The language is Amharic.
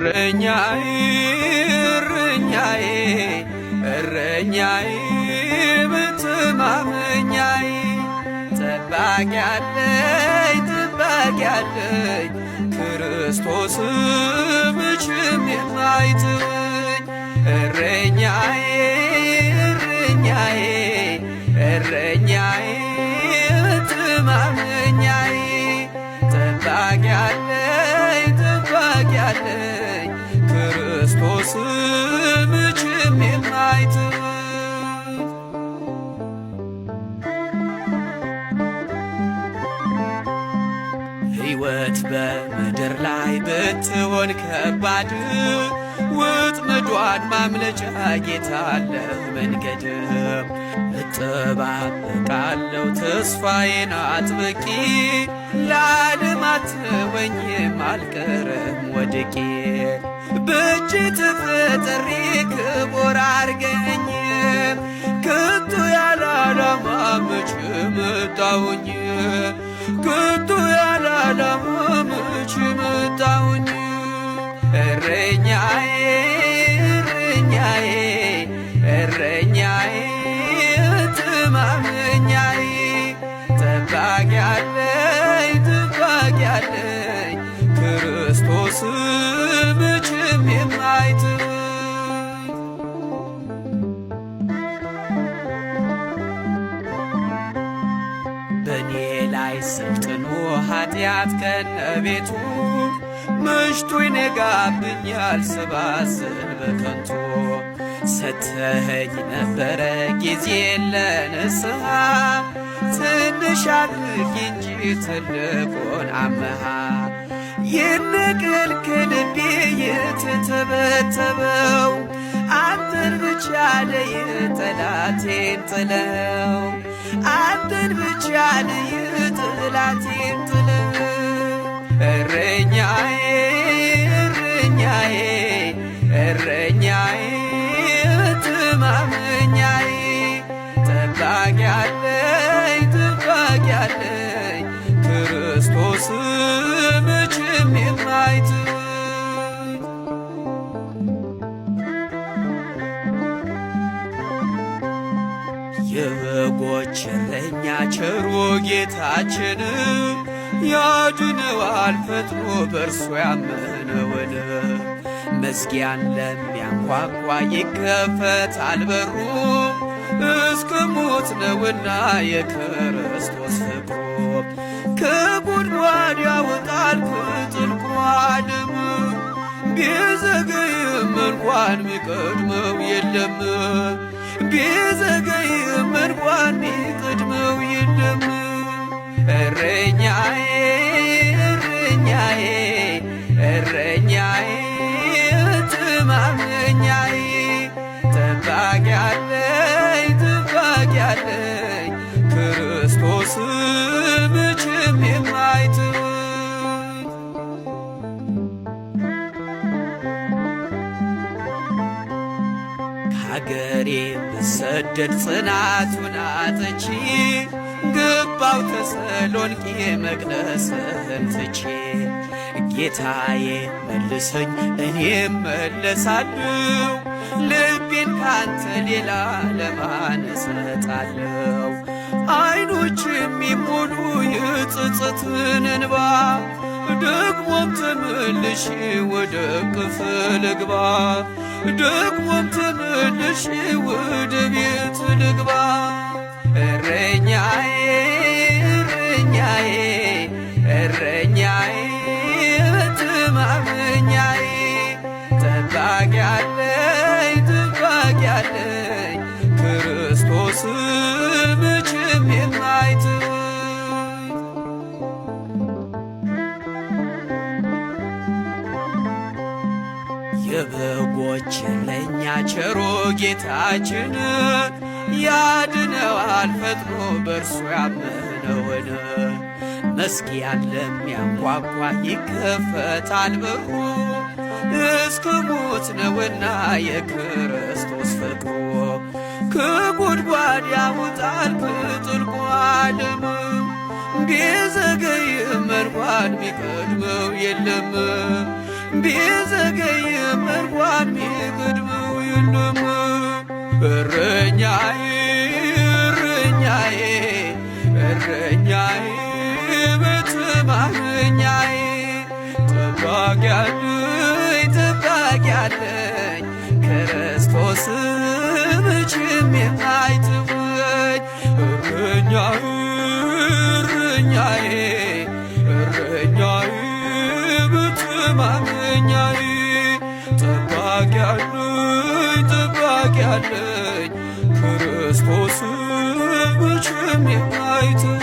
እረኛዬ እረኛዬ እረኛዬ መተማመኛዬ ጠባቂ አለኝ ጠባቂ አለኝ ክርስቶስ መቼም የማይተወኝ እረኛዬ እረኛዬ እረኛዬ መተማመኛዬ ጠባቂ አለኝ ጠባቂ አለኝ ክርስቶስ መቼም የማይተወኝ። ሕይወት በምድር ላይ ብትሆን ከባድ ውጥመዷን ማምለጫ ጌታ አለ መንገድ። እጠባበቃለሁ ተስፋዬን አጥብቄ ለዓለም አትተወኝም አልቀርም ወድቄ። በእጅ ተፈጥሬ ክቡር አርገኝ ከቶ ያለ ዓላማ መች መጣሁኝ ከቶ ያለ ዓላማ መች መጣሁኝ። እረኛዬ እረኛዬ እረኛዬ መተማመኛዬ ጠባቂ አለኝ ጠባቂ አለኝ ክርስቶስ መቼም የማይተወኝ። በእኔ ላይ ሰልጥኖ ኃጢአት ከነቤቱ መሽቶ ይነጋብኛል ስባዝን በከንቱ። ሰተኸኝ ነበረ ጊዜ ለንስሐ ትንሽ አድርጌ እንጂ ትልቁን አመሃ። ይነቀል ከልቤ የተተበተበው አንተን ብቻ ለይ ጠላቴን ጥለው አንተን ብቻ ለይ ጠላቴን ጥለው። እረኛዬ እረኛዬ እረኛዬ መተማመኛዬ ጠባቂ አለኝ ጠባቂ አለኝ ክርስቶስ መቼም የማይተወኝ። የበጎች እረኛ ቸሩ ጌታችን ያድነዋል ፈጥኖ በእርሱ ያመነውን። መዝጊያን ለሚያንኳኳ ይከፈታል በሩ እስከ ሞት ነውና የክርስቶስ ፍቅሩ። ከጉድጓድ ያወጣል ከጥልቁ ዓለም ቢዘገይም እንኳን ሚቀድመው የለም ቢዘገይም እንኳን ሚቀድመው የለም። እረኛዬ እረኛዬ እረኛዬ መተማመኛዬ ጠባቂ አለኝ ጠባቂ አለኝ ክርስቶስ መቼም የማይተወኝ። ከአገሬ ብሰደድ ጽናቱን አጥቼ ገባው ተሰሎንቄ መቅደስህን ትቼ። ጌታዬ መልሰኝ እኔም መለሳለሁ ልቤን ካንተ ሌላ ለማን እሰጣለሁ? አይኖች የሚሞሉ የጸጸትን እንባ ደግሞም ተመልሼ ወደ እቅፍህ ልግባ ደግሞም ተመልሼ ወደ ቤት ልግባ። እረኛዬ እረኛዬ እረኛዬ መተማመኛዬ ጠባቂ አለኝ ጠባቂ አለኝ ክርስቶስ መቼም የማይተወኝ። የበጎች እረኛ ቸሩ ጌታችን ያድነዋል ፈጥኖ በእርሱ ያመነውን። መዝጊያን ለሚያንኳኳ ይከፈታል በሩ እስከ ሞት ነውና የክርስቶስ ፍቅሩ። ከጉድጓድ ያወጣል ከጥልቁ ዓለም ቢዘገይም እንኳን ቢቀድመው የለም ቢዘገይም እንኳን ሚቀድመው የለም። እረኛዬ እረኛዬ እረኛዬ መተማመኛዬ ጠባቂ አለኝ ጠባቂ አለኝ ክርስቶስ መቼም የማይተወኝ እረኛዬ እረኛዬ እረኛዬ መተማመኛዬ ጠባቂ አለኝ ጠባቂ አለኝ ክርስቶስ መቼም የማይተወኝ።